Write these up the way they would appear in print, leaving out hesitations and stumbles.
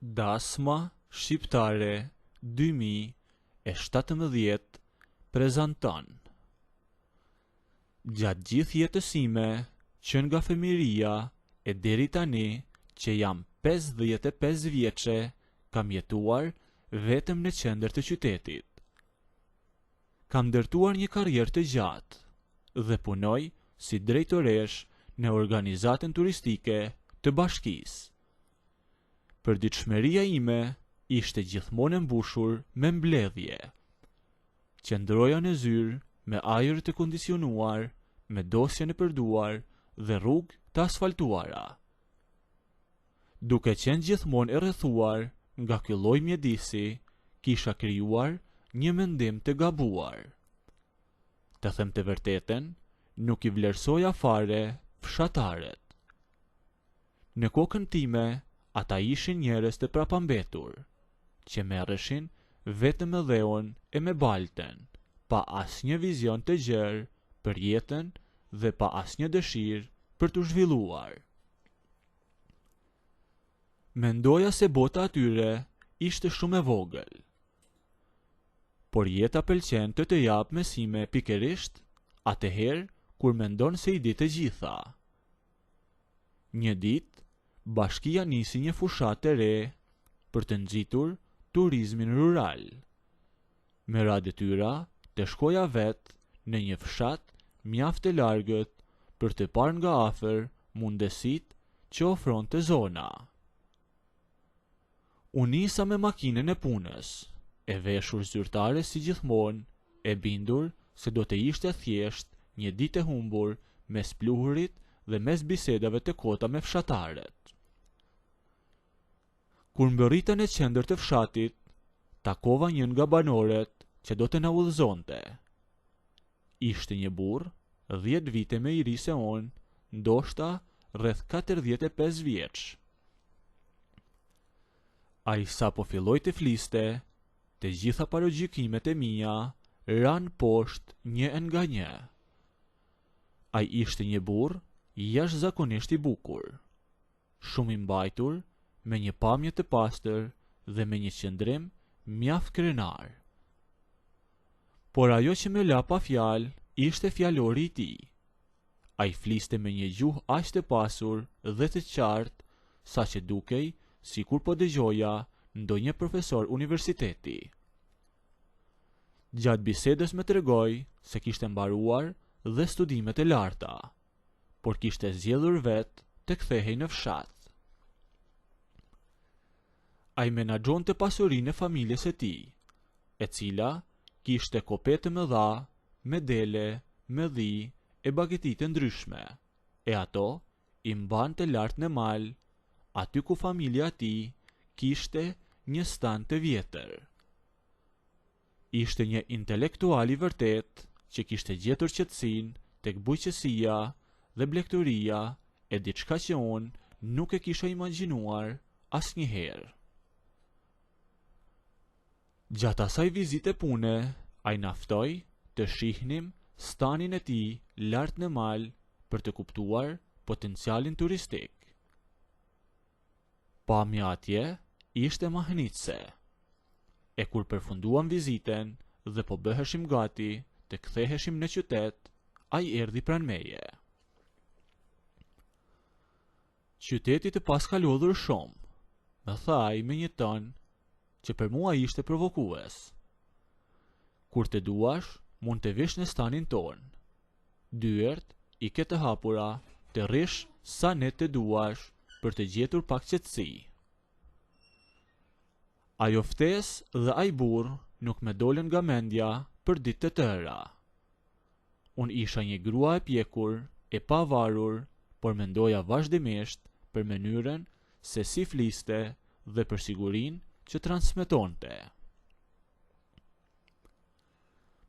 Dasma Shqiptare 2017 prezanton Gjatë gjithë jetës sime, që nga fëmijëria e deri tani që jam 55 vjeçe, kam jetuar vetëm në qendër të qytetit. Kam ndërtuar një karrierë të gjatë dhe punoj si drejtoreshë në organizatën turistike të bashkisë. Përditshmëria ime ishte gjithmonë e mbushur me mbledhje. Qëndroja në zyrë me ajër të kondicionuar, me dosje nëpër duar dhe rrugë të asfaltuara. Duke qenë gjithmonë e rrethuar nga ky lloj mjedisi, kisha krijuar një mendim të gabuar. Të them të vërtetën, nuk i vlerësoja fare fshatarët. Në kokën time, ata ishin njerëz të prapambetur, që merreshin vetëm me dheun e me baltën, pa asnjë vizion të gjerë për jetën dhe pa asnjë dëshirë për t'u zhvilluar. Mendoja se bota e tyre ishte shumë e vogël. Por jeta pëlqen të të japë mësime pikërisht atëherë kur mendon se i di të gjitha. Një ditë, bashkia nisi një fushatë të re për të nxitur turizmin rural. Më ra detyra të shkoja vetë në një fshat mjaft të largët për të parë nga afër mundësitë që ofronte zona. U nisa me makinën e punës, e veshur zyrtare si gjithmonë, e bindur se do të ishte thjesht një ditë e humbur mes pluhurit dhe mes bisedave të kota me fshatarët. Kur mbërrita në qendër të fshatit, takova një nga banorët që do të na udhëzonte. Ishte një burrë, 10 vite më i ri se unë, ndoshta rreth 45 vjeç. Ai sapo filloi të fliste, të gjitha paragjykimet e mia ranë poshtë një e nga një. Ai ishte një burrë jashtëzakonisht i bukur, shumë i mbajtur, me një pamje të pastër dhe me një qëndrim mjaft krenar. Por ajo që më la pa fjalë ishte fjalori i tij. Ai fliste me një gjuhë aq të pasur dhe të qartë saqë dukej sikur po dëgjoja ndonjë profesor universiteti. Gjatë bisedës më tregoi se kishte mbaruar dhe studimet e larta, por kishte zgjedhur vetë të kthehej në fshat. Ai menaxhonte pasurinë e familjes së tij, e cila kishte kope të mëdha me dele, me dhi e bagëti të ndryshme, e ato i mbante lart në mal, aty ku familja e tij kishte një stan të vjetër. Ishte një intelektual i vërtetë që kishte gjetur qetësinë tek bujqësia dhe blegtoria e diçka që unë nuk e kisha imagjinuar asnjëherë. Gjatë asaj vizite pune, ai na ftoi të shihnim stanin e tij lart në mal për të kuptuar potencialin turistik. Pamja atje ishte mahnitëse. E kur përfunduam vizitën dhe po bëheshim gati të ktheheshim në qytet, ai erdhi pranë meje. Qyteti të paska lodhur shumë, më tha ai me një ton që për mua ishte provokues. Kur të duash, mund të vish në stanin tonë. Dyert i ke të hapura, të rrish sa net të duash për të gjetur pak qetësi. Ajo ftesë dhe ai burrë nuk më dolën nga mendja për ditë të tëra. Unë isha një grua e pjekur, e pavarur, por mendoja vazhdimisht për mënyrën se si fliste dhe për sigurinë që transmetonte.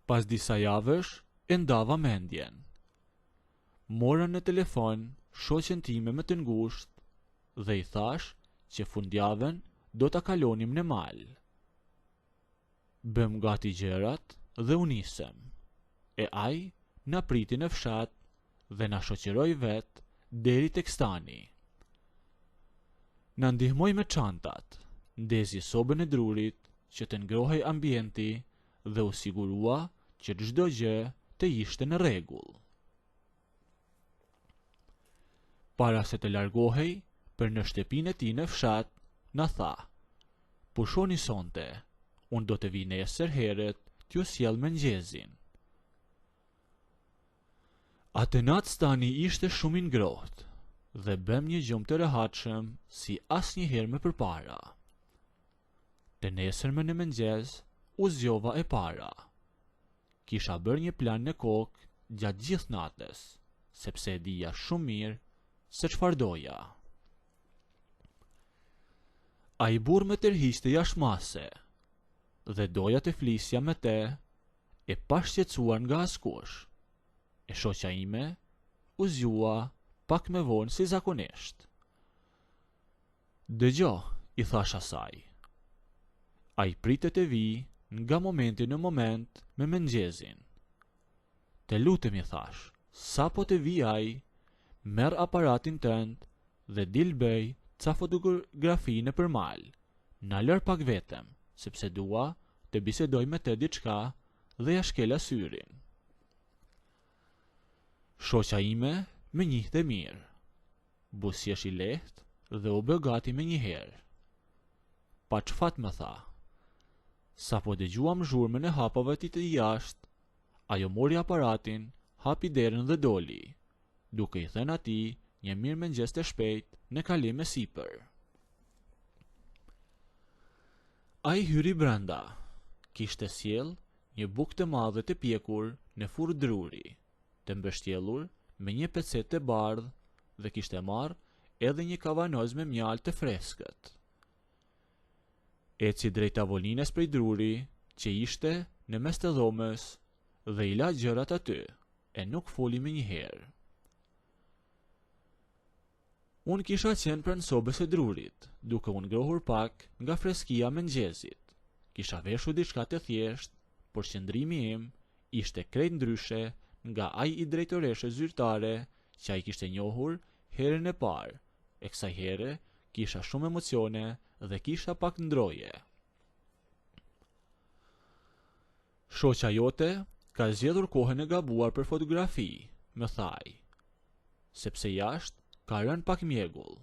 Pas disa javësh e ndava mendjen. Mora në telefon shoqen time më të ngushtë dhe i thashë që fundjavën do ta kalonim në mal. Bëmë gati gjërat dhe u nisëm. E ai na priti në fshat dhe na shoqëroi vetë deri tek stani. Na ndihmoi me çantat. Ndezi sobën e drurit që të ngrohej ambienti dhe u sigurua që çdo gjë të ishte në rregull. Para se të largohej për në shtëpinë e tij në fshat, na tha, Pushoni sonte, unë do të vij nesër herët t'ju sjell mëngjezin. Atë natë stani ishte shumë i ngrohtë dhe bëmë një gjumë të rehatshëm si asnjëherë më përpara. Të nesërmen në mëngjes u zgjova e para. Kisha bërë një plan në kokë gjatë gjithë natës, sepse e dija shumë mirë se çfarë doja. Ai burrë më tërhiqte jashtë mase dhe doja të flisja me të e pashqetësuar nga askush. E shoqja ime u zgjua pak më vonë si zakonisht. Dëgjo, i thashë asaj. Ai pritet të vijë nga momenti në moment me mëngjezin. Të lutem i thashë, sapo të vijë ai, merr aparatin tënd dhe dil bëj ca fotografi nëpër mal. Na lër pak vetëm, sepse dua të bisedoj me të diçka dhe ia shkela syrin. Shoqja ime më njihte mirë. Buzëqeshi lehtë dhe u bë gati menjëherë. Paç fat më tha. Sapo dëgjuam zhurmën e hapave të tij jashtë, ajo mori aparatin, hapi derën dhe doli, duke i thënë atij një mirëmëngjes të shpejtë në kalim e sipër. Ai hyri brenda. Kishte sjellë një bukë të madhe të pjekur në furrë druri, të mbështjellur me një pecetë të bardhë dhe kishte marrë edhe një kavanoz me mjaltë të freskët. Eci drejt tavolinës prej druri që ishte në mes të dhomës dhe i la gjërat aty e nuk foli menjëherë. Unë kisha qenë pranë sobës së drurit, duke u ngrohur pak nga freskia e mëngjezit. Kisha veshur diçka të thjeshtë, por qëndrimi im ishte krejt ndryshe nga ai i drejtoreshës zyrtare që ai kishte njohur herën e parë, e kësaj here kisha shumë emocione dhe kisha pak ndroje. Shoqja jote ka zgjedhur kohën e gabuar për fotografi, më tha ai, sepse jashtë ka rënë pak mjegull.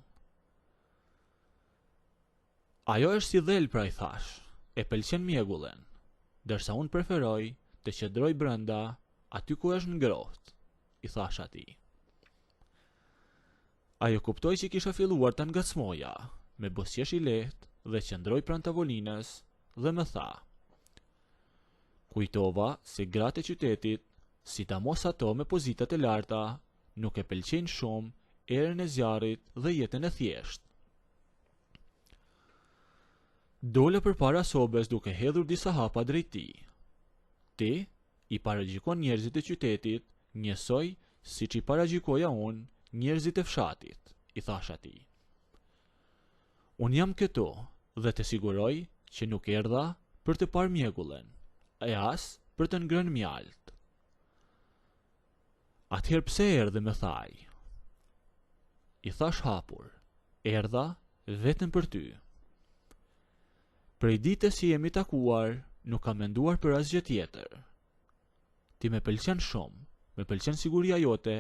Ajo është si dhelpra, i thashë, e pëlqen mjegullën, ndërsa unë preferoj të qëndroj brenda aty ku është ngrohtë, i thashë atij. Ajo kuptoi që kisha filluar ta ngacmoja, më buzëqeshi lehtë dhe qëndroi pranë tavolinës dhe më tha. Kujtova se gratë e qytetit, sidomos ato me pozita të larta, nuk e pëlqejnë shumë erën e zjarrit dhe jetën e thjeshtë. Dola përpara sobës duke hedhur disa hapa drejt tij. Ti i paragjykon njerëzit e qytetit njësoj siç i paragjykoja unë njerëzit e fshatit, i thashë atij. Unë jam këtu dhe të siguroj që nuk erdha për të parë mjegullën, e as për të ngrënë mjaltë. Atëherë pse erdhe, më tha ai. I thashë hapur, erdha vetëm për ty. Prej ditës që jemi takuar, nuk kam menduar për asgjë tjetër. Ti më pëlqen shumë, më pëlqen siguria jote,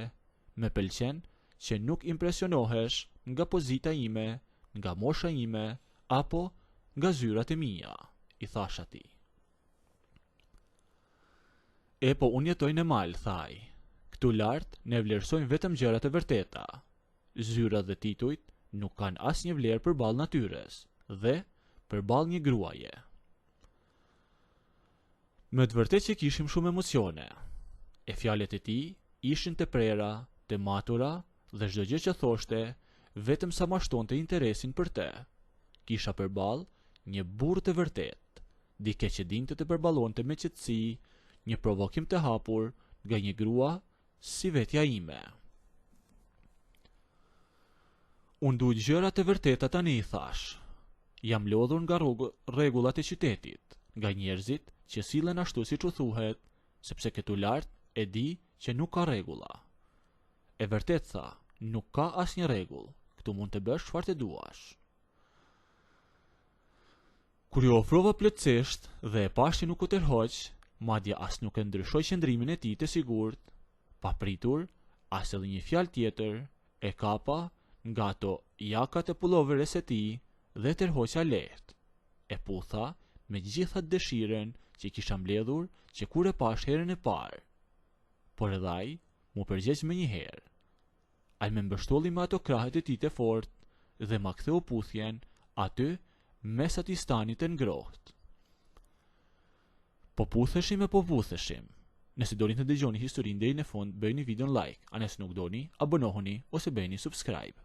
më pëlqen që nuk impresionohesh nga pozita ime, nga mosha ime apo nga zyrat e mia, i thashë atij. Epo unë jetoj në mal, tha ai. Këtu lart ne vlerësojmë vetëm gjërat e vërteta. Zyrat dhe titujt nuk kanë asnjë vlerë përballë natyrës dhe përballë një gruaje. Me të vërtetë që kishim shumë emocione. E fjalët e tij ishin të prera, të matura dhe çdo gjë që thoshte vetëm sa ma shtonte interesin për të. Kisha përballë një burrë të vërtetë, dikë që dinte të përballonte me qetësi një provokim të hapur nga një grua si vetja ime. Unë du gjëra të vërteta tani i thashë. Jam lodhur nga rregullat e qytetit, nga njerëzit që sillen ashtu siç u thuhet, sepse këtu lart e di që nuk ka rregulla. E vërtetë tha, nuk ka asnjë rregull, këtu mund të bësh çfarë të duash. Kur iu ofrova plotësisht dhe e pashë që nuk u tërhoq, madje as nuk e ndryshoi qëndrimin e tij të sigurt, pa pritur as edhe një fjalë tjetër, e kapa nga ato jakat e pulloveres së tij dhe e tërhoqa lehtë. E putha me gjithë atë dëshirën që kisha mbledhur që kur e pashë herën e parë. Por edhe ai m'u përgjegj menjëherë. Ai më mbështolli me ato krahët e tij të fortë dhe ma ktheu puthjen aty mes atij stani të ngrohtë. Po putheshim e po putheshim. Nëse doni të dëgjoni historinë deri në fund, bëjeni videon like, a nëse nuk doni, abonohuni ose bëjeni subscribe.